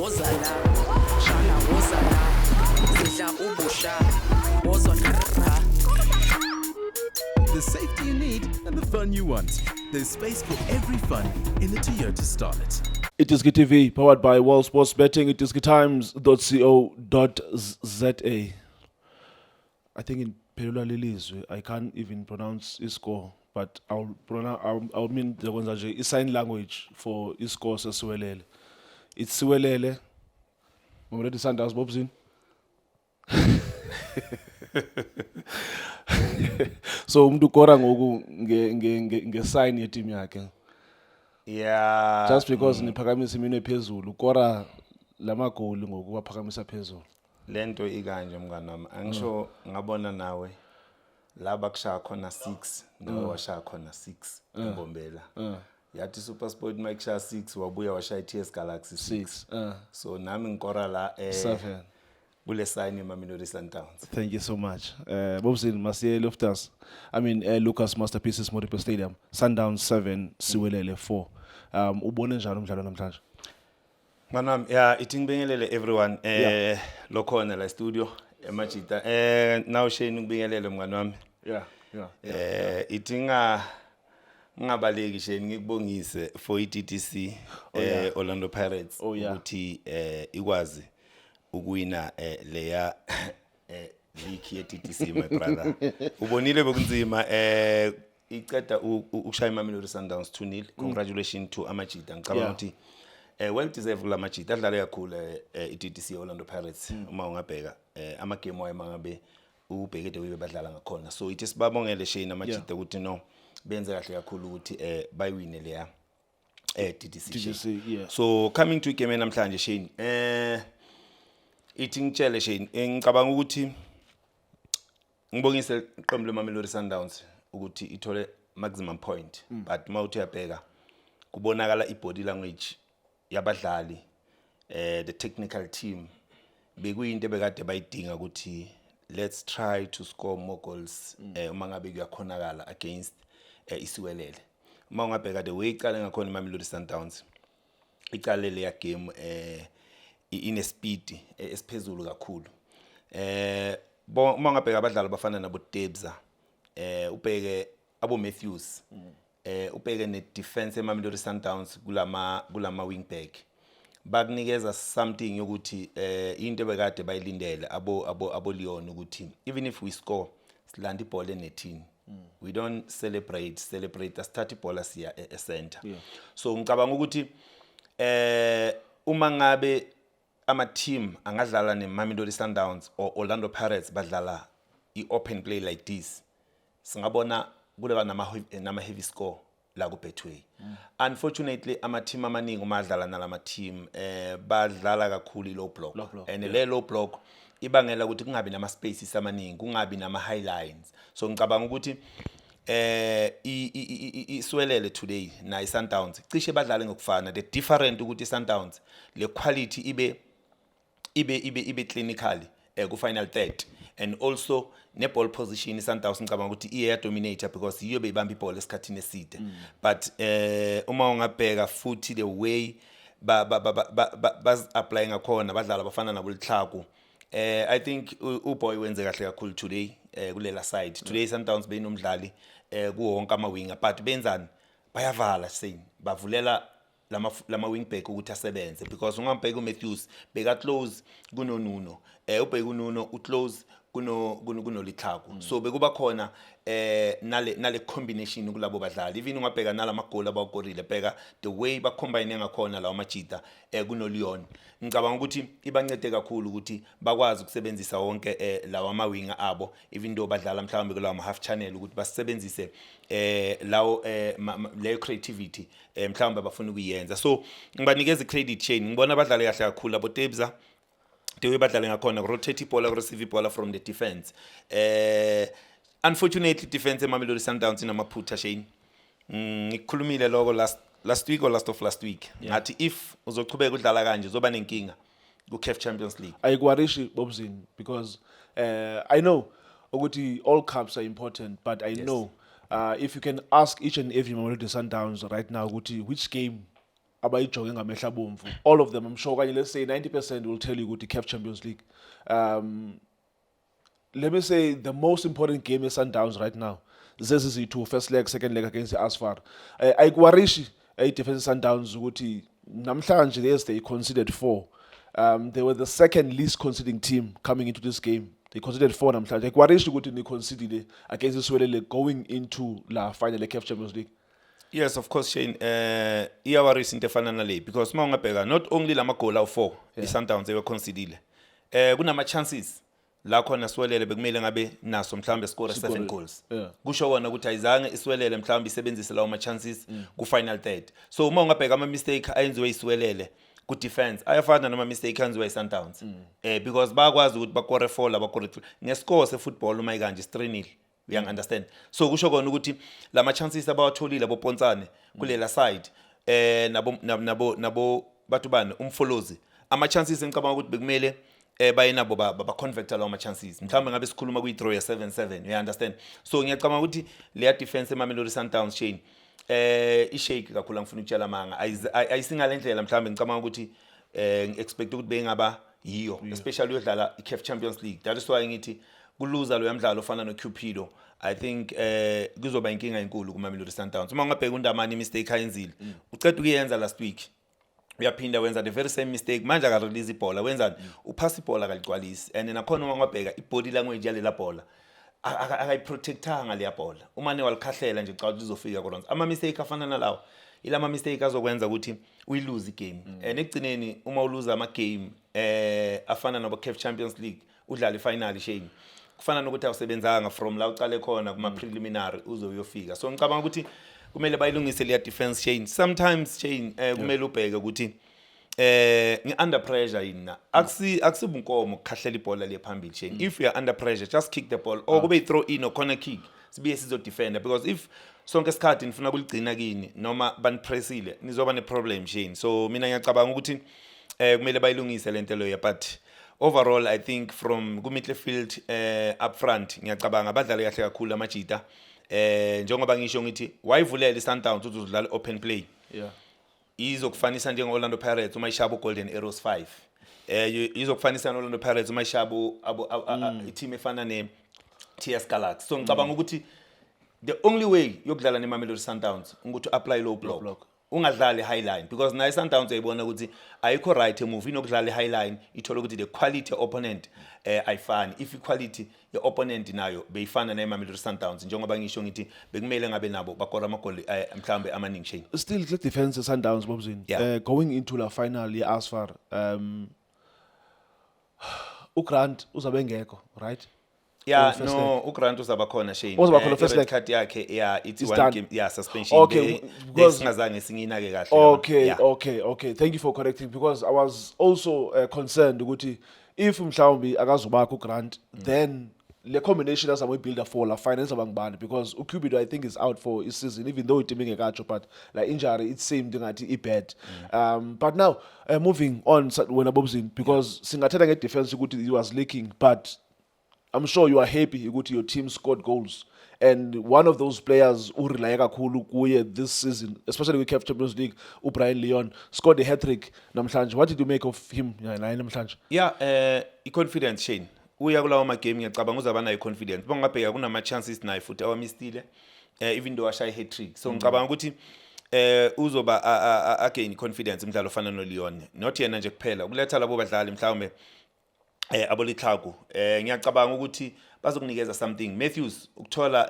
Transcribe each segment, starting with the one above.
Woza la, shana, woza la, sidla ubusha, woza ra. The safety you need and the fun you want. There's space for every fun in the Toyota Starlet. iDiski TV, powered by World Sports Betting, idiskitimes.co.za. I think in Perula lilizwe, I can't even pronounce iscore, but I'll pronounce, I'll mean ndizokwenza nje i-sign language for iscore seSiwelele. It's Siwelele. Mamelodi Sundowns, Bobzin. So umuntu ukora ngoku nge-sign yeteam yakhe. Just because niphakamisa iminwe phezulu, ukora lamagoli ngoku waphakamisa phezulu. Lento ikanje, mngani wami, angisho ngabona nawe la bakushaya khona 6, nawe washaya khona 6 eMbombela. Yathi SuperSport mayikushaya 6, wabuya washaya i-TS Galaxy 6. 6. So nami ngikora la 7. Kule sign yeMamelodi Sundowns. Thank you so much. Bobzin masiye Loftus. I mean, Lucas Masterpieces Moripe Stadium. Sundowns 7, Siwelele 4. Ubone njani umdlalo namhlanje? Mngani wami, ya, ithi ngibingelele everyone lokhona la studio emajita, naw Shane, ngibingelele, mngani wami. Ithi ngingabaleki, Shane, ngikubongise for iTTC Orlando Pirates ukuthi ikwazi ukuwina leya league ye TTC, my brother. Ubonile bekunzima, iceda ukushaya iMamelodi Sundowns 2-0. Congratulations to amajita, ngicabanga ukuthi well deserved kulamajita adlale kakhulu iTTC Orlando Pirates. Uma ungabheka ama game wayo, mangabe ubheke the way badlala ngakhona, so ithi sibabongele, Shane, amajita ukuthi no, benze kahle kakhulu ukuthi bayiwine leya TTC. TTC. Shane. So coming to igame namhlanje, Shane, ithi ngitshele, Shane, ngicabanga ukuthi ngibongise iqembu leMamelodi Sundowns ukuthi ithole maximum point, but mawuthi uyabheka kubonakala ibody language yabadlali, the technical team, bekuyinto ebekade bayidinga ukuthi let's try to score more goals uma ngabe kuyakhonakala against iSiwelele. Uma ungabheka the way icale ngakhona iMamelodi Sundowns, icale leya game ine speed esiphezulu kakhulu. Uma ungabheka abadlali abafana nabo Debza, ubheke abo Matthews, ubheke ne defense eMamelodi Sundowns kulama wing back, bakunikeza something yokuthi into ebekade bayilindele abo Leon ukuthi even if we score, silanda ibhola enethini, we don't celebrate celebrate, asithatha ibhola siya e-center. So ngicabanga ukuthi uma ngabe ama team angadlala neMamelodi Sundowns or Orlando Pirates, badlala i-open play like this, singabona kuleba nama heavy score la ku Betway. Unfortunately, ama team amaningi uma adlala nalama team badlala kakhulu i low block, Low block, and le low block ibangela ukuthi kungabi nama spaces amaningi, kungabi nama high lines. So ngicabanga ukuthi iSiwelele today na iSundowns cishe badlale ngokufana. The different ukuthi iSundowns le quality ibe clinical ku final third and also ne ball position. iSundowns ngicabanga ukuthi iye ya dominate because yiyo beyibamba ibhola esikhathini eside, but uma ungabheka futhi the way ba ba ba ba baz apply ngakhona badlala abafana nabo Litlhaku, I think uboy wenze kahle kakhulu today kulela side. Today Sundowns beyinomdlali kuwo wonke ama winger, but benzani? Bayavala same, bavulela lama wing back ukuthi asebenze, because ungambheka uMatthews beka close kunoNuno, ubheka uNuno uclose kuno kunoLitlhaku, so bekuba khona nale combination kulabo badlali. Even ungabheka nalama goal abawakorile, bheka the way ba combine ngakhona lawa majita kuno Leon. Ngicabanga ukuthi ibancede kakhulu ukuthi bakwazi ukusebenzisa wonke lawa ama winger abo, even though badlala mhlawumbe kulawa ma half channel, ukuthi basebenzise lawo leyo creativity mhlawumbe abafuna ukuyenza. So ngibanikeza i-credit, Shane. Ngibona abadlali kahle kakhulu abo Tebza, the way badlale ngakhona, rotate ibhola, receive ibhola from the defense. Unfortunately, defense eMamelodi Sundowns inamaphutha, Shane. Ngikukhulumile lokho last week or last of last week, ngathi if uzochubeka udlala kanje, uzoba nenkinga ku-CAF Champions League. Ayikuwarishi, Bobzin, because I know ukuthi all cups are important, but I know if you can ask each and every Mamelodi Sundowns right now ukuthi which game Abayijonge ngamehla abomvu, all of them, I'm sure, okanye let's say 90% will tell you ukuthi CAF Champions League. Let me say the most important game is Sundowns right now. Zezi ziyi-two, first leg, second leg against the-Asfar. Ayikuwarishi i-defense Sundowns ukuthi namhlanje, yes, they conceded four. They were the second least conceding team coming into this game. They conceded four namhlanje. Ayikuwarishi ukuthi ni-concedile against iSiwelele going into la final e-CAF Champions League? Yes, of course, Shane. Iyawarisa into efana nale because uma ungabheka not only lama goal awu4 iSundowns ebeconcedile. Kunama chances la khona Siwelele bekumele ngabe naso mhlawumbe score 7 goals. Kusho kona ukuthi ayizange iSiwelele mhlawumbe isebenzise lawo ma chances ku final third. So uma ungabheka ama mistake ayenziwe iSiwelele ku defense ayafana nama mistake ayenziwe iSundowns. Because bayakwazi ukuthi bakore 4 la bakore 3. Ngescore se football uma ikanje is 3-0. Uyangi understand? So kusho kona ukuthi lama chances abawatholile aboPontsane kulela side nabo bathu bani umfolozi, ama chances engicabanga ukuthi bekumele baye nabo ba convert lawo ma chances, mhlawumbe ngabe sikhuluma kwi draw ya 7-7, you understand? So ngiyacabanga ukuthi leya defense eMamelodi Sundowns, Shane, ishake kakhulu. Angifuna ukutshela manga, ayisingalendlela mhlawumbe ngicabanga ukuthi ngi-expect ukuthi bengaba yiyo, especially uyodlala i-CAF Champions League. That is why ngithi kuluza lo mdlalo ofana noCupido, I think kuzoba inkinga enkulu kuMamelodi Sundowns. Uma ungabheka uNdamane, mistake ayenzile, uceda ukuyenza last week, uyaphinda wenza the very same mistake manje. Akarelease ibhola, wenzani? Uphasa ibhola, akaligcwalisi. And nakhona uma ungabheka i-body language yalela bhola, akayiprotectanga leya bhola, umane walikhahlela nje, cha, lizofika koronza. Ama mistake afana nalawo ilama mistake azokwenza ukuthi uyiluze igame. And ekugcineni uma uluza ama game afana nabo CAF Champions League, udlala ifinal, Shane, kufana nokuthi awusebenzanga from la ucale khona kuma preliminary uze uyofika. So ngicabanga ukuthi kumele bayilungise leya defense, Shane. Sometimes, Shane, kumele ubheke ukuthi ngi under pressure yini na. Akusibunkomo ukukhahlela ibhola liye phambili, Shane. If you are under pressure, just kick the ball or kube throw in or corner kick, sibuye sizo defender, because if sonke isikhathi nifuna kuligcina kini noma banipressile, nizoba ne problem, Shane. So mina ngiyacabanga ukuthi kumele bayilungise lento leyo. But overall, I think from ku midfield, up front, ngiyacabanga abadlali kahle kakhulu amajita. Njengoba ngisho ngithi wayivulela iSundowns ukuthi uzodlala open play, izokufanisa njenge-Orlando Pirates uma ishaya Golden Arrows 5, izokufanisa no-Orlando Pirates uma ishaya abo i-team efana ne-TS Galaxy. So ngicabanga ukuthi the only way yokudlala neMamelodi Sundowns ukuthi apply low block, block. Ungadlali high line, because nayo i-Sundowns uyayibona ukuthi ayikho right emuva, inokudlala i-high line, ithole ukuthi the quality opponent ayifani. If i-quality ye-opponent nayo beyifana neMamelodi Sundowns, njengoba ngisho ngithi bekumele ngabe nabo bakora amagoli mhlawumbe amaningi, Shane. Still kule defense Sundowns, Bobzin, going into la final ye-Asfar, uGrant uzabe engekho, right? Yeah. For the first No, uGrant uzaba khona, Shane. Uzaba khona first I-red leg. card yakhe, yeah, it's It's one done. game, yeah, suspension. Okay, Singazange singiyinake kahle. Okay, okay. Thank you for correcting, because I was also concerned ukuthi if mhlawumbi akazobakho uGrant, then le combination azama builder for la final izaba ngubani, because uCupido, I think, is out for his season, even though iteam ingekatsho, but like injury it seemed ngathi i-bad. But now moving on, wena Bobzin, because singathetha nge-defense ukuthi he was leaking, but I'm sure you are happy ukuthi your team scored goals. And one of those players who rely kakhulu kuye this season, especially with CAF Champions League, uBrian Leon, scored a hat-trick namhlanje. What did you make of him naye namhlanje? Yeah, i-confidence, Shane. Uya kulawo ma game, ngiyacabanga uzaba nayo i-confidence. Uma ungabheka kunama chances naye futhi awamistile, even though ashaya i-hat-trick. So ngicabanga ukuthi uzoba again confidence umdlalo ofana noLeon. Not yena nje kuphela, ukuletha labo badlali mhlawumbe abolihlaku, ngiyacabanga ukuthi bazokunikeza something. Matthews ukuthola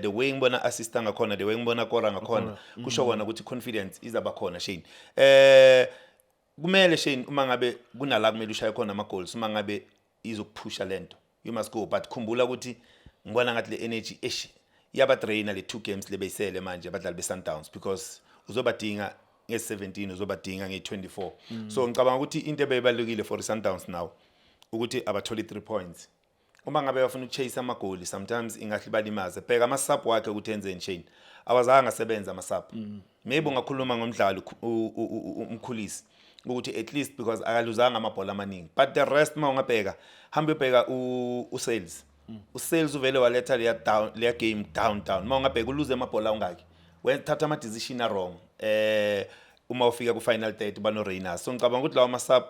the way ngibona assista ngakhona, the way ngibona kora ngakhona, kusho kona ukuthi confidence izaba khona, Shane. Kumele, Shane, uma ngabe kunala kumele ushaye khona ama goals, uma ngabe izokuphusha lento, you must go. But khumbula ukuthi ngibona ngathi le energy eish iyaba drainer le two games lebeyisele manje abadlali be Sundowns, because uzobadinga nge-17, uzobadinga nge-24. So ngicabanga ukuthi into ebeyibalulekile for i-Sundowns now ukuthi abathole 3 points. Uma ngabe bafuna ukuchase amagoli, sometimes ingahle balimaze. Bheka ama-sub wakhe ukuthi enzeni, Shane. Awazange asebenze ama-sub. Maybe ungakhuluma ngomdlalo umkhulisi ukuthi at least because akaluzanga amabhola amaningi, but the rest uma ungabheka, hambe ubheka uSales, uSales uvele waletha leya down, leya game down down. Uma ungabheka uluze amabhola ungaki, wethatha ama decision a wrong. Uma ufika ku final third bano Rayners. So ngicabanga ukuthi lawa ma sub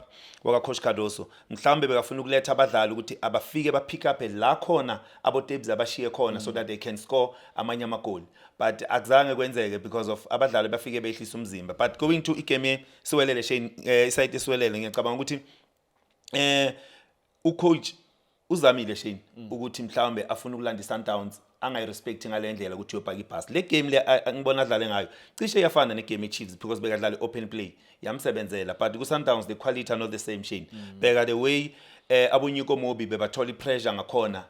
waka coach Cardoso mhlawumbe bekafuna ukuletha abadlali ukuthi abafike ba pick up la khona abo Tebs abashiye khona so that they can score amanye amagoli, but akuzange kwenzeke because of abadlali bafike behlisa umzimba. But going to igame Siwelele, Shane, iside Siwelele, ngiyacabanga ukuthi ucoach uzamile, Shane, ukuthi mhlawumbe afuna ukulanda iSundowns angayirespect ngale ndlela ukuthi uyopaka ibhasi. Le game le ngibona adlale ngayo cishe iyafana negame yeChiefs because bekadlala open play, yamsebenzela, but ku-Sundowns the quality are not the same, Shane. Bheka the way aboNyiko Mobbie bebathola ipressure ngakhona,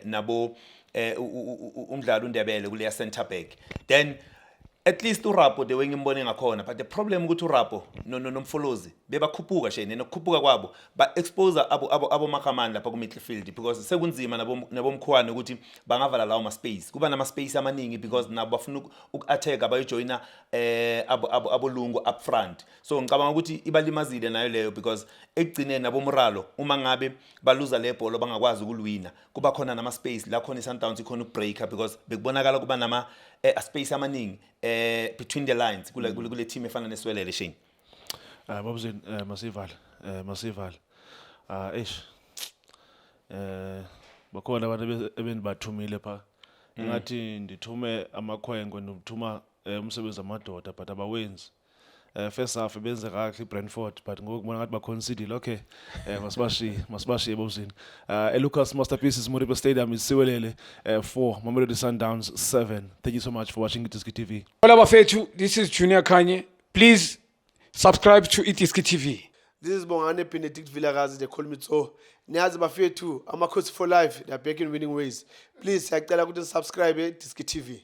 nabo umdlalo uNdebele kuleya center back. Then at least uRapo, the way ngimbone ngakhona, but the problem ukuthi uRapo no no noMfolozi bebakhuphuka, Shane, nokukhuphuka kwabo ba expose abo Makamani lapha ku midfield because sekunzima nabomkhwane ukuthi bangavala lawo ma space. Kuba nama space amaningi because nabo bafuna uku-attack, abayojoyina abo abolungu up front. So ngicabanga ukuthi ibalimazile nayo leyo because ekugcineni nabomralo uma ngabe baluza le bhola bangakwazi ukulwina, kuba khona nama space la khona iSundowns ikhona ukubreaka because bekubonakala kuba nama space amaningi between the lines kule team efana neSiwelele, Shane. Ah, babuzeni, masivale, masivale. Ah, eish. Bakhona abantu ebendibathumile pha. Ngathi ndithume amakhwenkwe, ndithuma umsebenzi amadoda, but abawenzi. First half benze kahle iBrentford, but ngoku kubona ngathi baconcedile. Okay. Masibashiye babuzini. Lucas Masterpieces Moripe Stadium is Siwelele 4, Mamelodi Sundowns 7. Thank you so much for watching iDiski TV. Hola bafethu, this is Junior Khanye. Please subscribe to iDiski TV. This is Bongane Benedict Vilakazi, they call me so. Niyazi bafethu, Amakhosi for life, they are back in winning ways. Please, siyacela ukuthi subscribe Diski TV.